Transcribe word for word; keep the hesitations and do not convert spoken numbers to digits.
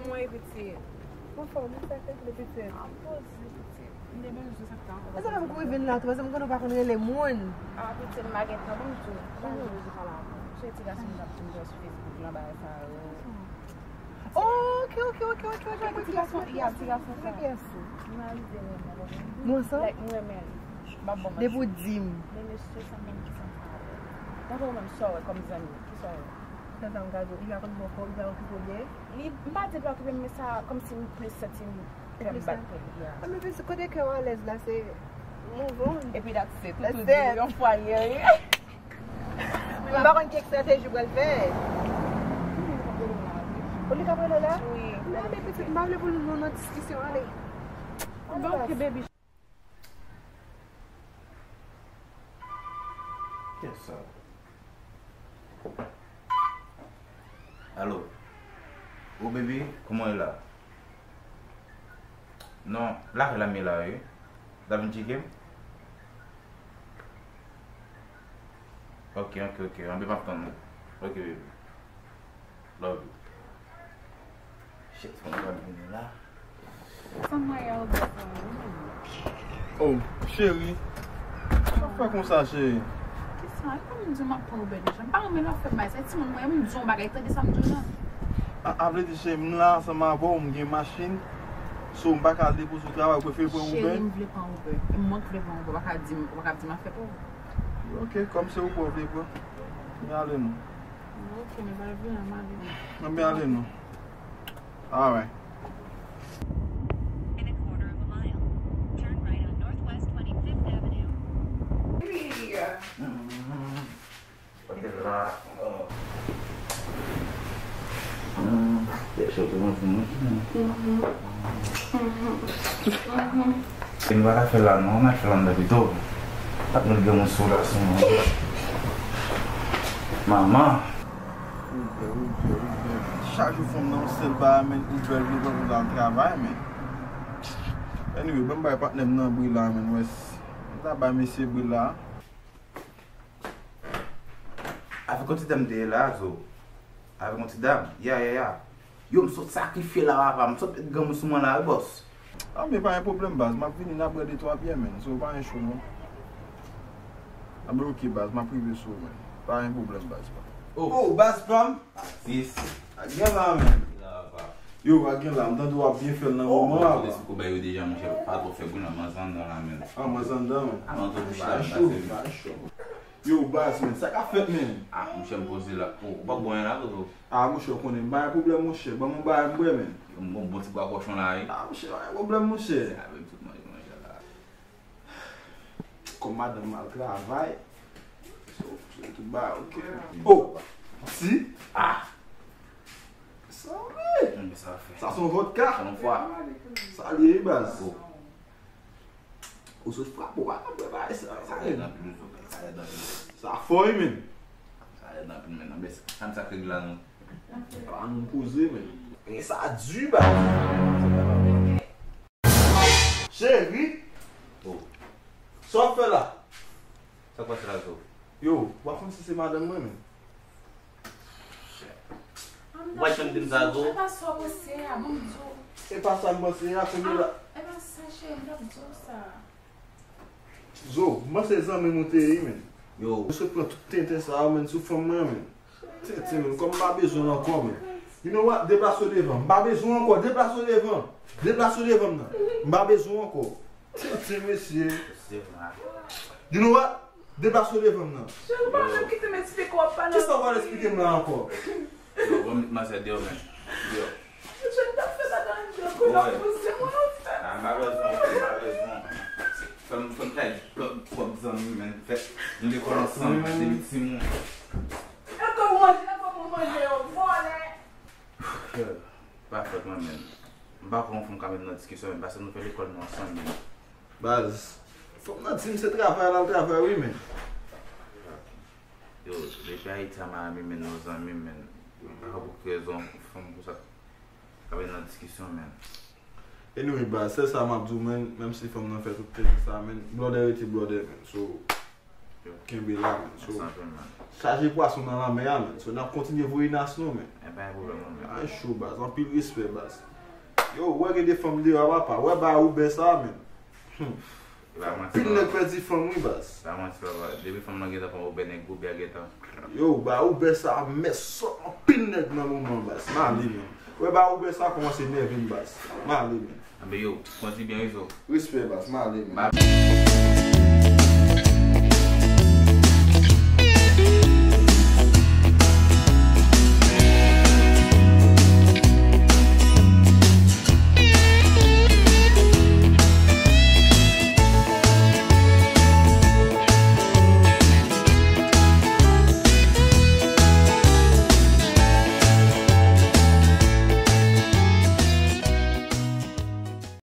Mwen pitit. Anfòm, sa fè le pitit. An poze pitit. M te bezwen sa tan. Mwen sa fè m kouri vin la tou, paske m konnen ou pa konn rele moun. Ah, pitit, m pa gen tan, ban m di w. M pa gen bezwen pale avè w. Se ti gason m t ap di m jwe sou Facebook lan, bagay sa yo. Ok, ok, ok, ok, ok. Ti gason, ya, ti gason sa. Ki pyès ou? M arive renmen l. Nou ansanm? Like, m renmen l. M ap ban m. Depi w di m. Men mesye, sa menm ki santi avè l. Daprè ou menm, sa w wè kòm zanmi, ki sa w wè? Sa sa m ka di w, li pa konn bon kòb, li pa okipe w byen. Li, m pa di l pa okipe m, men sa kòmsi m plis santi m kè m bat pou li a. Ah, men kote kè w alèz la, se move on. Epi that's it. That's it. Tout di yon fwa l ye, wi. M pa konn ki estrateji w pral fè. Ou li k ap rele w la? Wi. Men ale pitit, m pa vle pou nou nan diskisyon, ale. Bon, ok, baby. Kiyès sa? Alo. Oh, baby, kòman w ye la? Non, lakay la m ye la, wi. Ou ta vin tcheke m? Ok, ok, ok. Anben, m ap tann ou. Ok, baby. Love you. Shit, fò m pral vini la. Sa mwen ye, Albert, mwen menm. Oh, cheri. Sa fè konsa, cheri? Kisa? E pa m di w m ap pran Uber deja. M pa renmen lè w ap fè m bagay sa. Timoun mwen, m di w yon bagay, tande sa m di w nan. A, a vle di, cheri, m la ansanm avè w, m gen machin. So, m pa ka al depoze w travay, ou prefere pran Uber? Cheri, m vle pran Uber. E mwen k vle pran Uber, w pa ka di m, w pa ka di m afè pa w. Ok, kòm se Uber w vle pran, men ale non. Ok, men pa vle, m ale. Anben ale non. Alright. In a quarter of a mile. Turn right on Northwest twenty-fifth Avenue. Kote la? E nou pa ka fè la non, nou al fè la anndan pito. Ak nou gen moun sou la sou nou. Manman. Chak jou fanm nan yon sèl bagay, men Uber li pran pou l al travay, men. Anyway, ban m bay patnè m nan bri la, men, wè, m ta bay mesye bri la. Avèk yon ti dam m te ye la, zo. Avèk yon ti dam. Ya, ya, ya. Yo, m sot sakrifye la, papa. M sot met granmoun sou mwen la, wi, bòs. Anben, pa gen pwoblèm, baz. M ap vini, n ap bwè de twa byè, men. So, pa gen cho, non. Anben, ok, baz. M ap rive sou ou, men. Pa gen pwoblèm, baz. Oh, baz pa m. Atis. Ak gen la, men. La, papa. Yo, pa gen la. M tande w ap byen fè l nan moman an, papa. Kou bay yo deja, monchè. Pa twò fè bri nan manzè anndan la, men. Ah, manzè anndan, men. Ah, non, tou chita, cho, pa cho. Yo, baz, men, sa k ap fèt, men? Ah, monchè, m poze la. Oh, ou p ap bwè anyen la, Toto? Ah, monchè, ou konnen, m pa gen pwoblèm, monchè. Ban m yon bagay m bwè, men. Yon bon, bon ti bwa kòchon la, wi. Ah, monchè, pa gen pwoblèm, monchè. Sa, men, tout manje, manje la. Kòm madanm m al travay, so, so, tout bagay, ok. Oh! Ti! Ah! Sa, men! Sa se yon vodka. Sa l ye, wi, baz. Oh. Ou sot frape, ou pa ka bwè bagay sa. Sa rèd anpil, sa rèd anpil. Sa fò, wi, men. Sa rèd anpil, men. Anben, sa m sakre la, non. Pa nou poze, men. Men sa di, ba. Cheri. Oh. Sa w ap fè la? Sa k pase la, Zo? Yo, w ap konn si se madanm mwen, men. Why jan m di m sa, Zo? E pa sa w panse a, ban m di w. E pa sa m panse a, kounye la. E pa sa, cheri, m t ap di w sa. Zo, m panse zanmi m ou te ye, men. Yo. Ou sot pran tout tenten sa yo, men, sou fanm mwen, men. Tenten, men, kòm m pa bezwen l ankò, men. You know what? Deplase w devan. M pa bezwen w ankò. Deplase w devan. Deplase w devan m nan. M pa bezwen w ankò. Tenten, mesye. You know what? Deplase w devan m nan. Cheri, ou pa janm kite m eksplike w ap pale avèk li. Kisa w pral eksplike m la ankò? Yo, bon, manzè deyò, men. Deyò. Cheri, m t ap fè sa nan deyò, kou l ap poze mwen, ou fè. Ah, m pa bezwen, m pa bezwen. Fè m, fè m kay twòp, twòp zanmi, men. Fè, nou lekòl ansanm, men, depi timoun. E kòb manje, e kòb manje yo, vòlè. Pa fòt mwen, men. M pa kwè yon fanm ka met nan diskisyon, men, paske nou fè lekòl nou ansanm, men. Baz, fanm nan di m se travay l al travay, wi, men. Yo, depi Ayiti a Miami, men, nou zanmi, men. M pa ka pou ki rezon fanm konsa ka vin nan diskisyon, men. Anyway, baz, sèl sa m ap di w, men, menm si fanm nan fè tout tenten sa, men, blòdè rete blòdè, men. So, yo, kenbe la, men. So, chaje pwason nan lanmè a, men. So, n ap kontinye voye nas nou, men. Pa gen pwoblèm non, men. Ay, cho, baz. Anpil respè, baz. Yo, wè gen de fanm deyò a, papa. Wè ba Uber sa, men. Hmm. E pa manti, Pil nèg pèdi fanm, wi, baz. Pa manti, papa. Depi fanm nan gentan pran Uber, nèg Uber gentan. Yo, ba Uber sa, mè sòt anpil nèg nan moman, baz. M ale, men. Wè ba Uber sa kòmanse nève m, baz. M ale, men. Anben yo, kondi byen, wi, zo. Respè, baz. M ale, men. Ba-